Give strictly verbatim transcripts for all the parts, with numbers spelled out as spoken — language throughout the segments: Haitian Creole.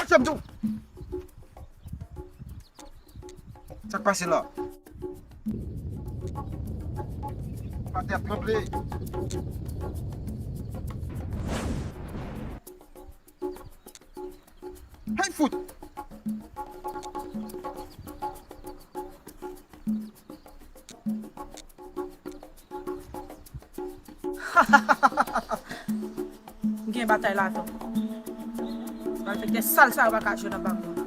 Sa m di w. Sa k pase la? Atè ap tranble. Hey, fout! M gen batay la tou. Malfektè sal sa yo pa ka jwe nan bak mwen.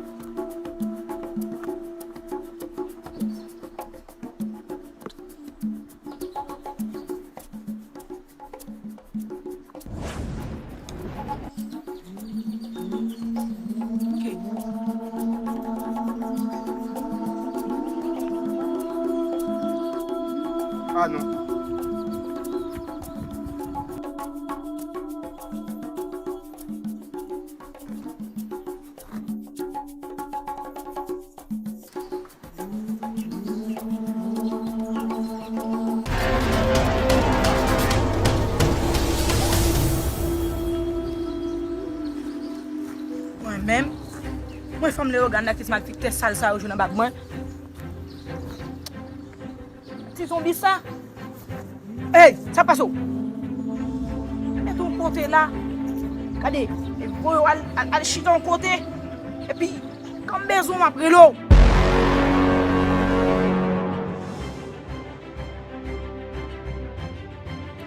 Ah non. Mwen menm, mwen fanm Leyogàn la ki ti malfektè sal sa yo jwe nan bak mwen. Ti zonbi sa. Ey, sa pase w? Mete yon kote la. Gade, e voye w al, al, al chita yon kote. Epi, kan m bezwen w, m ap rele w.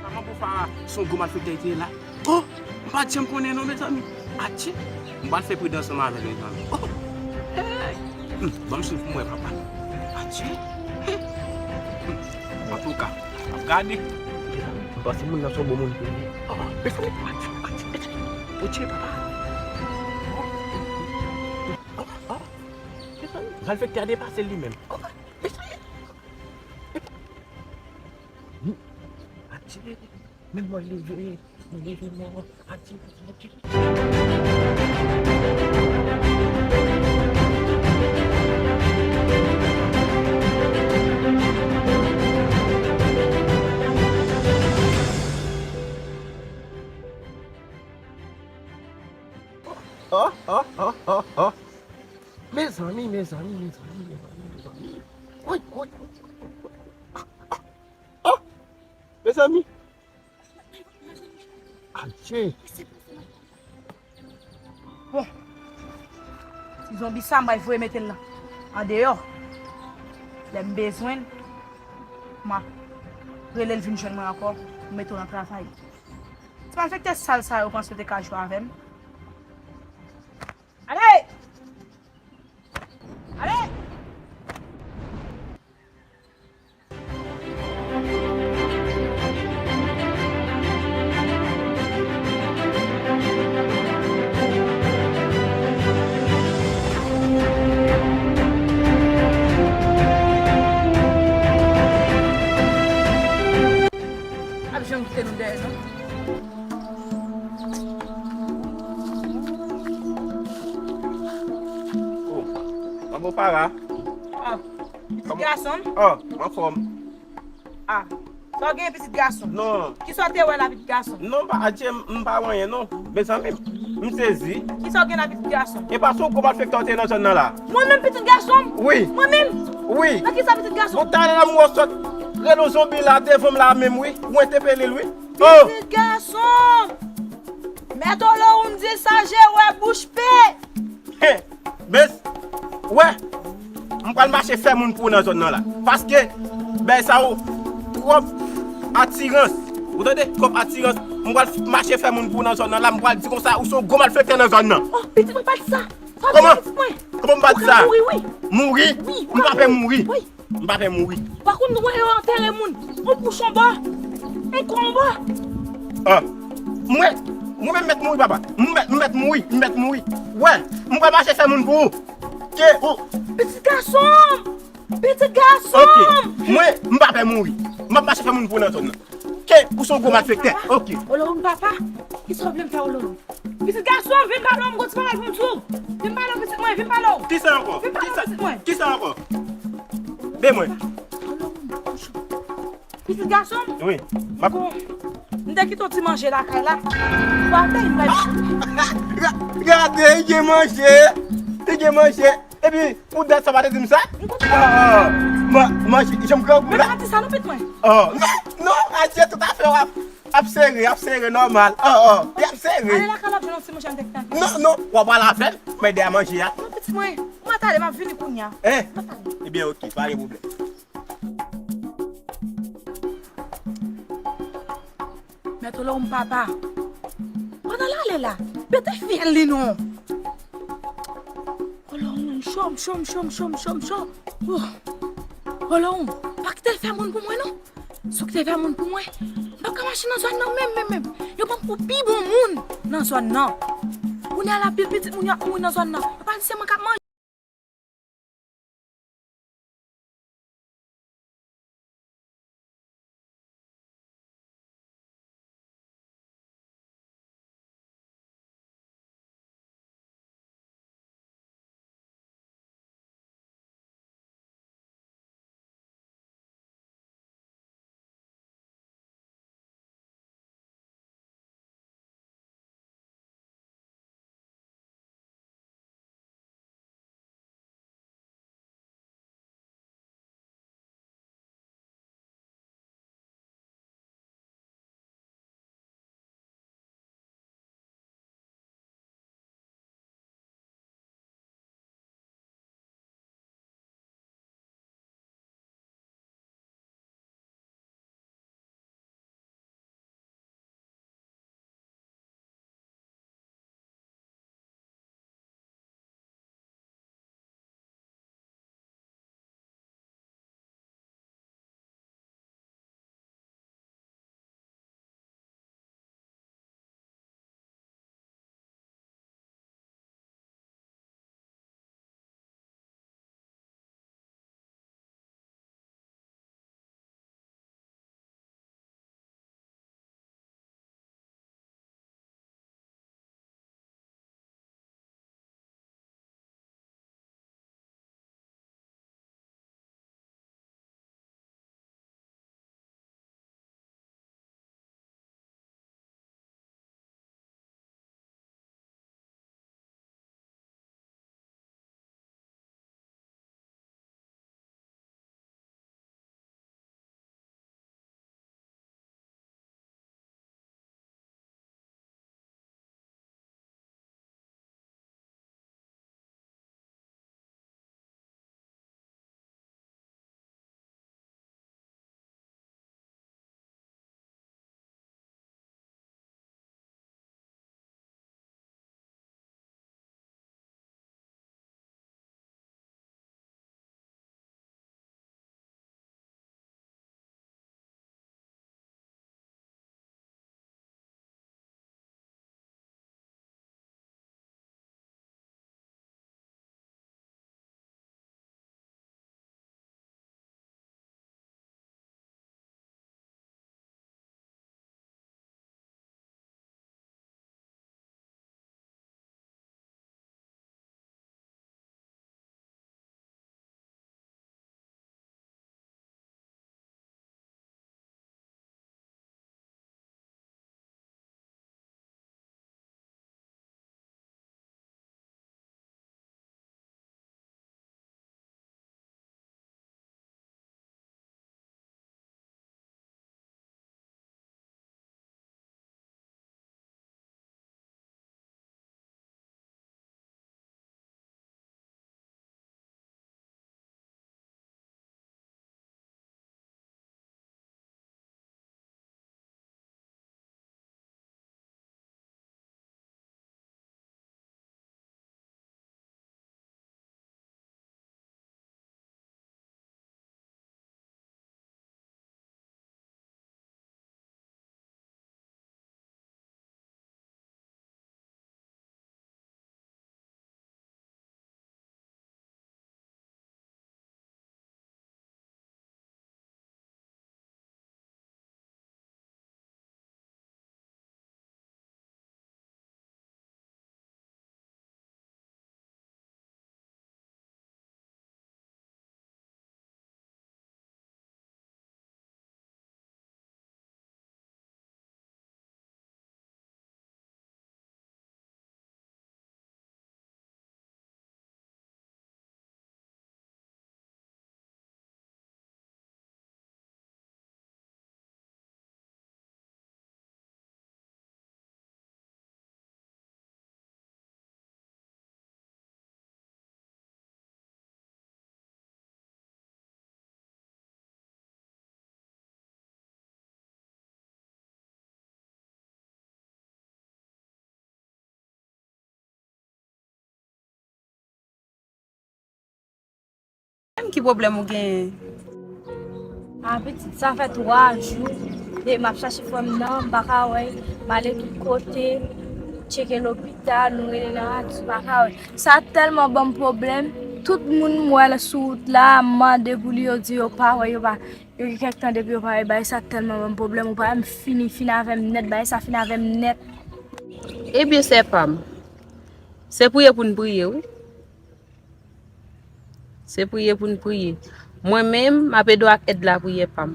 Manman pou Fara, se yon gwo malfektè li te ye la. Oh, m pa t janm konnen non, mezanmi. Atchè, m pral fè pridan ansanm avè l, mezanmi. Oh, hey. Hmm, ban m swiv pou m wè, papa. Atchè. Hmm. Hmm. Antouka, ap gade. M panse moun nan se yon bon moun pou li. Oh, mezanmi, atchè, atchè, atchè. Otchè, papa. Oh, oh. Mezanmi, malfektè a depase l li menm. Oh, mezanmi. Hmm. Atchè. Men mwen leve, mwen leve mò, atchè, atchè. Oh, oh, oh, oh, oh, oh. Mezanmi, mezanmi, mezanmi, mezanmi, mezanmi. Woy, woy, woy, woy, woy. Ah, ah, ah. Mezanmi. Adje. Bon. Ti zonbi sa, m pral voye mete l nan, andeyò. Lè m bezwen l, m ap rele l vin jwenn mwen ankò, m mete w nan travay. Ti malfektè sal sa yo panse yo te ka jwe avè m. Ale! Ale! Ap janm kite nou dèyè, non. Oh, manbo Fara. Ah, pitit gason m? Oh, m anfòm. Ah, sa w gen pitit gason? Non. Kisa w te wè la pitit gason? Non, pa, adje, m, m pa wè anyen, non. Mezanmi, m sezi. Kisa w gen la pitit gason? E pa se yon gwo malfektè w te ye nan zòn nan la? Mwen menm pitit gason m? Wi. Mwen menm? Wi. Nan kisa pitit gason? Bon, talè la m wè w sot rele yon zonbi la devan m la menm, wi. Ou entèpele l, wi. Oh! Pitit gason! Mèt Olowoun di sa je wè bouch pe! Hen! Bes! Wè! M pral mache fè moun pou ou nan zòn nan la. Paske, bèy sa yo, twòp atirans. Ou tande? Twòp atirans. M pral mache fè moun pou ou nan zòn nan la. M pral di konsa, ou se yon gwo malfektè nan zòn nan. Oh, pitit mwen, pa di sa. Kòman? Kòman m pa di sa? Ou ka mouri, wi. Mouri? Wi, ou ka mouri. M pa pè mouri. Wi. M pa pè mouri. Pa konn wè yo antere moun. On pouchon bò. On kon bò. Ah. Mwen, mwen menm mèt mouri, papa. Mwen mèt, mwen mèt mouri, mwen mèt mouri. Wè, mwen pral mache fè moun pou ou. Ke ou. Pitit gason m! Pitit gason m! Ok. Mwen, m pa pè mouri. M ap mache fè moun pou ou nan zòn nan. Ke ou se yon gwo malfektè. Ok. Olowoun papa, kisa w vle m fè Olowoun? Pitit gason, vin pale w, m gon ti pawòl pou m di w. Vin pale w, pitit mwen, vin pale w. Kisa ankò? Vin pale w, pitit mwen. Kisa ankò? De mwen. Olowoun, kouche. Pitit gason m? Wi. M ap, m Te kite yon ti manje lakay la. Ou pa fè yon bagay. Gade, li gen manje. Li gen manje. Epi, ou dat sa pa te di m sa? M kontan. Ah, ah. Ma, manje, janm grangou la. Men pa di sa non, pitit mwen. Oh, non, non, Adye, tout afè w ap, ap sere, ap sere nòmal. Oh, oh, y ap sere. Ale lakay la, jwenn yon ti manje an te kite. Non, non, w ap al avè l. Mwen de a manje a. Non, pitit mwen. Mwen t ale, m ap vini kounye a. Eh? Mwen t ale. Ebyen, oke, pa gen pwoblèm. Mèt Olowonm papa. Pandan l ale la, bete fyèl li non. Olowonm, cho m, cho m, cho m, cho m, cho m, cho. Oh. Olowonm, pa kite l fè moun pou mwen non. Si w kite l fè moun pou mwen, m p ap ka mache nan zòn nan menm, menm, menm. Yo pran m pou pi bon moun nan zòn nan. Kounye a la, pil pitit moun yo ap mouri nan zòn nan. Yo pa di se mwen k ap manje. Ki pwoblèm ou genyen? A pitit, sa fè twa jou de m ap chache frè m nan, m pa ka wè l. M ale tout kote, tcheke lopital, nou rele nan radyo, m pa ka wè l. Sa tèlman ban m pwoblèm. Tout moun m wè l sou wout la, m mande pou li, yo di yo pa wè, yo pa, yo gen kèk tan depi yo pa wè l. Bagay sa tèlman ban m pwoblèm, ou pa wè m fini, fini avè m nèt, bagay sa fini avè m nèt. Ebyen, sè pa m, se priye pou n priye, wi. Se priye pou n priye. Mwen menm, m ap ede w ak èd lapriyè pa m.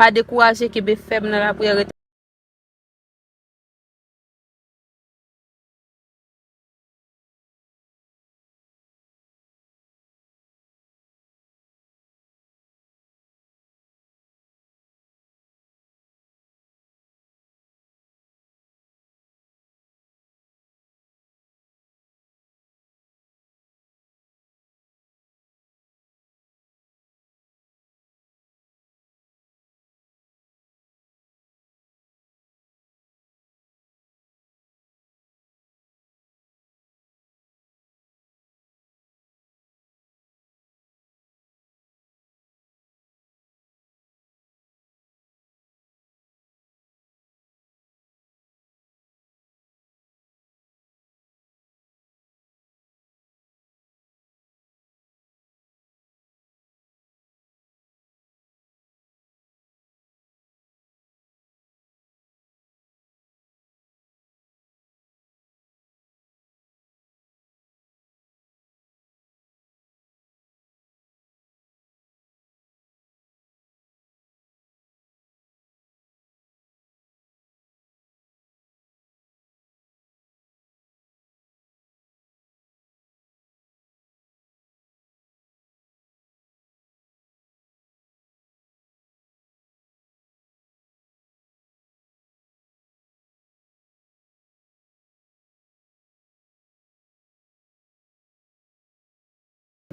Pa dekouraje, kenbe fèm nan lapriyè, rete.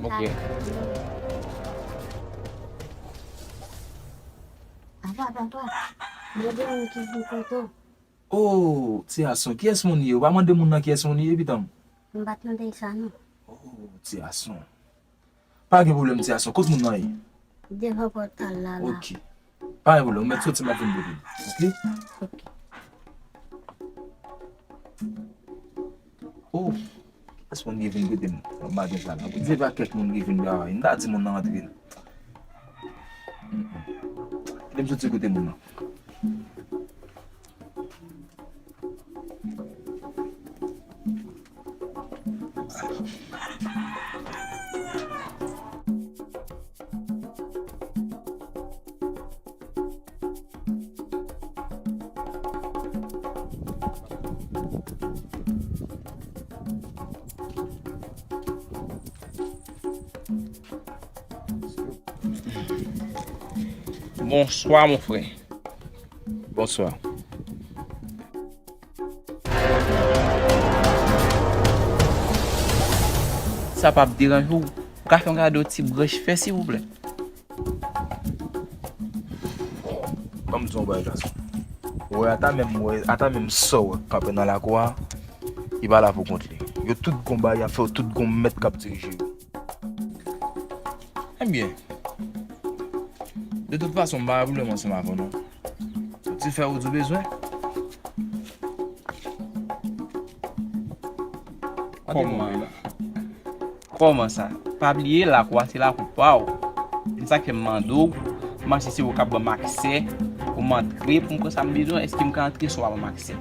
Ok. Papa, papa, mande moun ki vin kote w. Oh, ti gason, kiyès moun ye? Ou pa mande moun nan kiyès moun ye, pitit mwen? M pa t mande l sa, non. Oh, ti gason. Pa gen pwoblèm, ti gason. Kot moun nan ye? Devan pòt kay la, la. Ok. Pa gen pwoblèm, ou mèt soti, m ap vin kote w. Ok? Ok. Oh, kiyès moun ki vin kote m nan maten sa la? Poutèt pa kèk moun ki vin la, m ta di moun nan antre. Mm, mm. Kite m soti kote moun nan. Bonswa, mon frè. Bonswa. Sa p ap deranje w? Ou ka fè m gade yon ti branch fè, silvouplè? Ban m di w yon bagay, gason. Ou wè, ata menm, ou wè, ata menm sa w wè k kanpe nan lakou a, li pa la pou kont li. Yo tout gon bagay y ap fè, yo tout gon mèt k ap dirije yo. Ebyen, de tout fason, m pa gen pwoblèm ansanm avè w, non. Ti fè ou di w bezwen. Kòman? Kòman sa? Pa bliye lakou a se lakou pa w. Se sa k fè m mande w, m panse se ou k ap ban m aksè pou m antre, pou m pran sa m bezwen, èske m ka antre san w pa ban m aksè?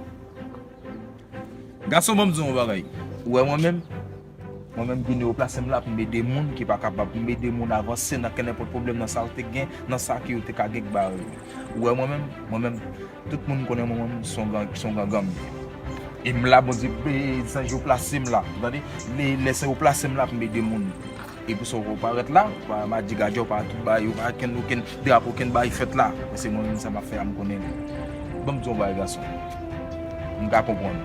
Gason, ban m di w yon bagay. Ou wè mwen menm? Mwen menm, Gine yo plase m la pou m ede moun ki pa kapab, pou m ede moun avanse nan kenenpòt pwoblèm, nan sa yo te gen, nan sa ke yo te ka gen k ba yo. Ou wè mwen menm? Mwen menm, tout moun konnen mwen menm, se yon gran, se yon gran granm. E m la, Bondye, e, zanj yo plase m la. Ou tande? Lè, lè sa yo plase m la pou m ede moun. E pou sa w parèt la, pa madigadjò, pa tout bagay, pa okenn, okenn drapo, okenn bagay fèt la. Men se mwen menm sa m ap fè a, m konnen. Ban m di w yon bagay, gason. M ka konprann.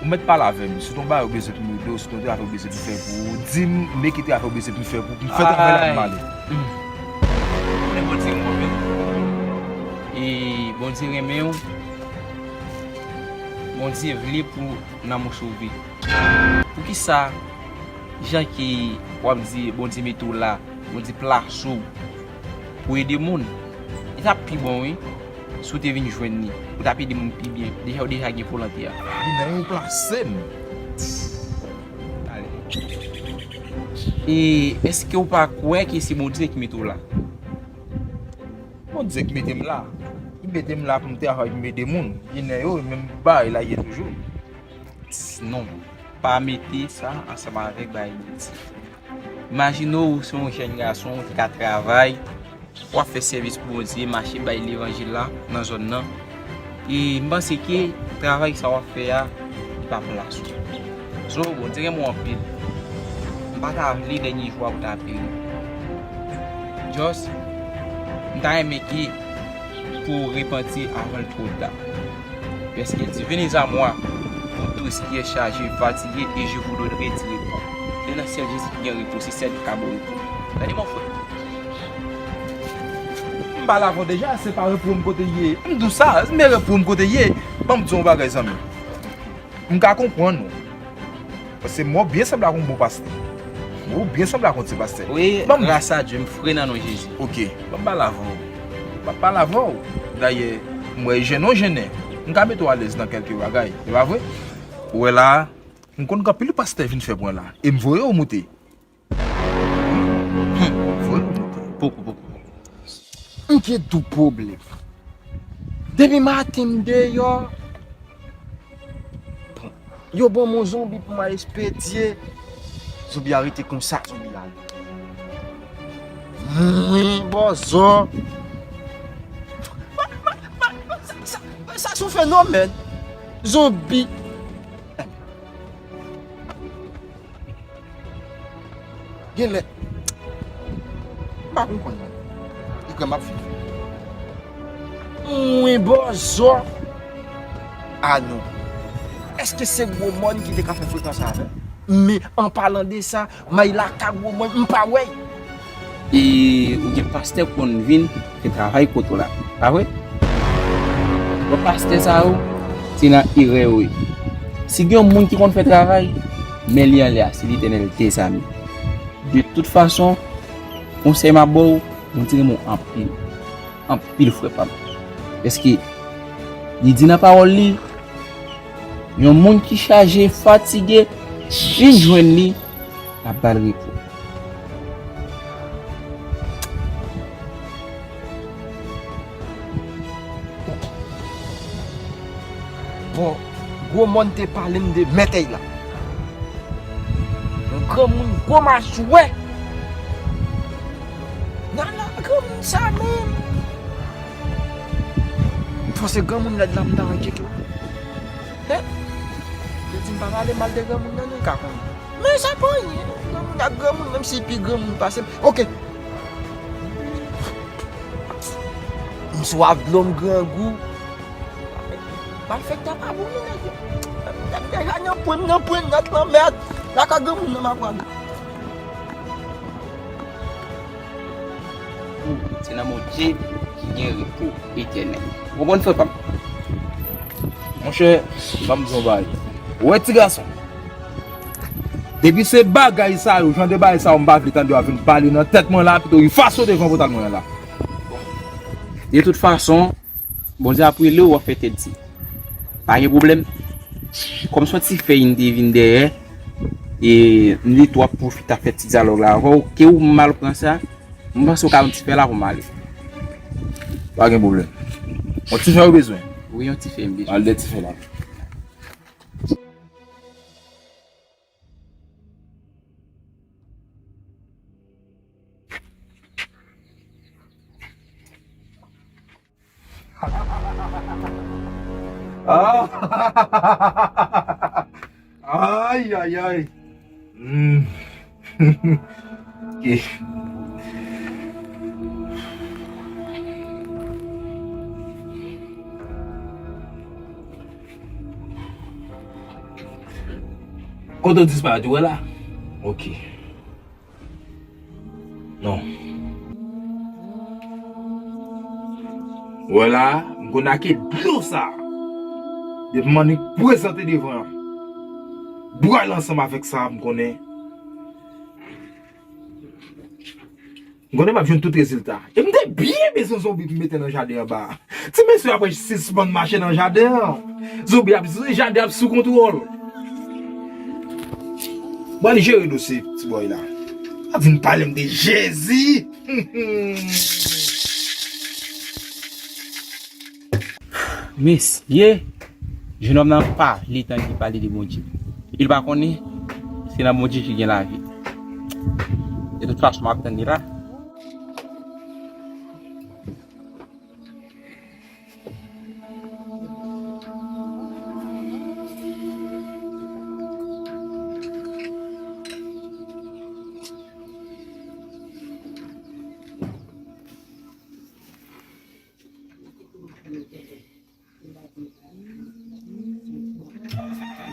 Ou mèt pale avè m. Si t yon bagay ou bezwen pou m ede w, si t yon travay ou bezwen pou m fè pou ou, di m, men ki travay ou bezwen pou m fè pou ou, pou m fè travay la pou m ale. Ay. Mm. Konnen Bondye renmen w. E Bondye renmen w. Bondye vle pou nanm ou sove. Poukisa, jan ke w ap di Bondye mete w la, Bondye plase w pou ede moun. E t ap pi bon, wi, si w te vin jwenn li. Ou t ap ede moun pi byen. Deja, ou deja gen volonte a. Li nan yon plase m. Ale. E èske w pa kwè ke se Bondye ki mete w la? Bondye ki mete m la. Li mete m la pou m travay, pou m ede moun. Jenè yo, menm bagay la ye toujou. Non, pa mete sa ansanm avèk bagay negatif. Imajine w, ou se yon jèn gason ki ka travay, w ap fè sèvis pou Bondye, mache bay levanjil la nan zòn nan. E m panse ke travay sa w ap fè a, li pa plas ou. So, Bondye renmen w anpil. M pa ta vle dènye jou a pou ta peri. Just, m ta renmen ke pou w repanti avan l twò ta. Pèske l di, venez à moi, vous tous qui êtes chargés, fatigués, et je vous donnerai du repos. Se nan sèl Jezi ki gen repo, se sèl li ka ba w repo. Tande, mon frè. M pale avè w deja, se pa repo m kote ye. M di w sa, men repo m kote ye. Ban m di w yon bagay, zanmi. M ka konprann ou. Paske mwen byen sanble ak yon bon pastè. Mwen byen sanble ak yon ti pastè. Wi, gras a Dye, m fre nan non Jezi. Ok. M ap pale avè w. M ap pale avè w. Dayè, m wè jèn ou jennen. M ka mete w alèz nan kèlke bagay. E pa vre? Ou wè la, m konn gen anpil pastè vin fè pwen la. E m voye w moute. Hmm, vre nou moute. Poko, poko. M gen dou pwoblèm. Depi maten m deyò. Bon, yo ban m yon zonbi pou m al espedye. Zonbi a rete konsa, zonbi a. Mwen, bòzò. Sa, sa, sa se yon fenomèn. Zonbi. Genlè. M pa konprann non. Li kwè m ap viv. Mwen bòzò. Ah non. Èske se gwo mòn ki te ka fè frekans avè m? Men an palan de sa, m al lakay gwo mòn, m pa wè l. E ou gen pastè k konn vin fè travay kote w la, pa vre? Bon, pastè sa yo, se nan erè yo ye. Si gen yon moun ki konn fè travay, men li anlè a, se Letènèl dèzame. De tout fason, konsèy m ap ba w, Bondye renmen w anpil. Anpil, frè pa m. Pèske li di nan pawòl li, yon moun ki chaje, fatige, vin jwenn li, l ap ba l repo. Bon, gwo mòn te pale m de mètèy la. Yon granmoun gwo machwè. Nan la granmoun sa menm. M panse granmoun lèd la m ta enkyete w. Hein? Yo di m pa pale mal de granmoun nan, nou ka konnen. Men sa pa anyen, non. Granmoun ak granmoun, menm si pi granmoun pase m. Ok. M swaf dlo, m grangou. Malfektè pa bon, non, nèg yo. M deja nan pwen, m nan pwen nèt lan, mèd. Lakay granmoun nan m ap pran. Se nan Bondye ki gen repo etènèl. Ou konprann, frè pa m? Monchè, ban m di w yon bagay. Ou wè ti gason, depi se bagay sa yo, jan de bagay sa yo, m pa vle tande yo ap vin pale nan tèt mwen la, pito efase w devan pòtay mwen an la. De tout fason, Bondye ap rele w, w ap fè tèt di. Pa gen pwoblèm. Kòm se yon ti fèy m te vin dèyè, e m di tou w ap pwofite ap fè ti dyalòg la avè w, ke ou mal pran sa, m panse w ka yon ti fè la pou m ale. Pa gen pwoblèm. Yon ti fè ou bezwen? Wi, yon ti fè m bezwen. Al de ti fè la. Ah! Ay, ay, ay. Hmm. Ok. Kote w disparèt, ou wè la? Ok. Non. Wè la, m konn ake dlo sa. Depi m annik prezante devan an. Bwè l ansanm avèk sa, m konnen. M konnen m ap jwenn tout rezilta. E m te byen bezwen zonbi pou m mete nan jaden anba a. Ti mesye ap sispann mache nan jaden an. Zonbi ap, jaden ap sou kontwòl. Bon, li jere dosye ti bòy la. A vin pale m de Jezi. Mesye, jenòm nan pale tann li pale de Bondye. Epi l pa konnen se nan Bondye ki gen lavi. De tout fason, m ap tann li la.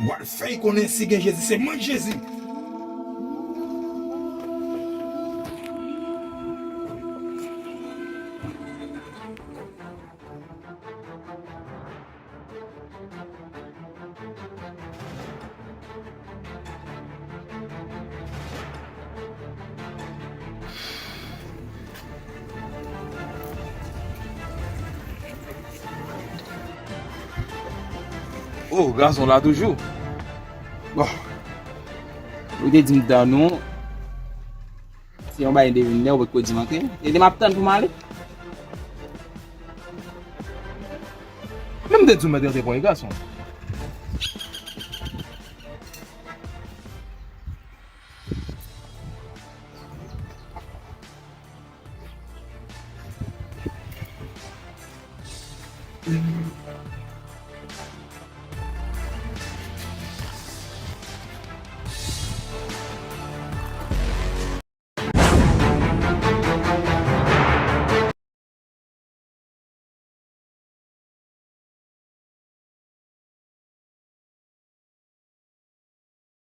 W al fè y konnen si gen Jezi, se mwen k Jezi. Oh, gason la toujou. Bon. Ou te di m dan nou. Se yon bagay devine, ou potko di m anyen. E de m ap tann pou m ale. Men m te di w mèt rete pran yon gason.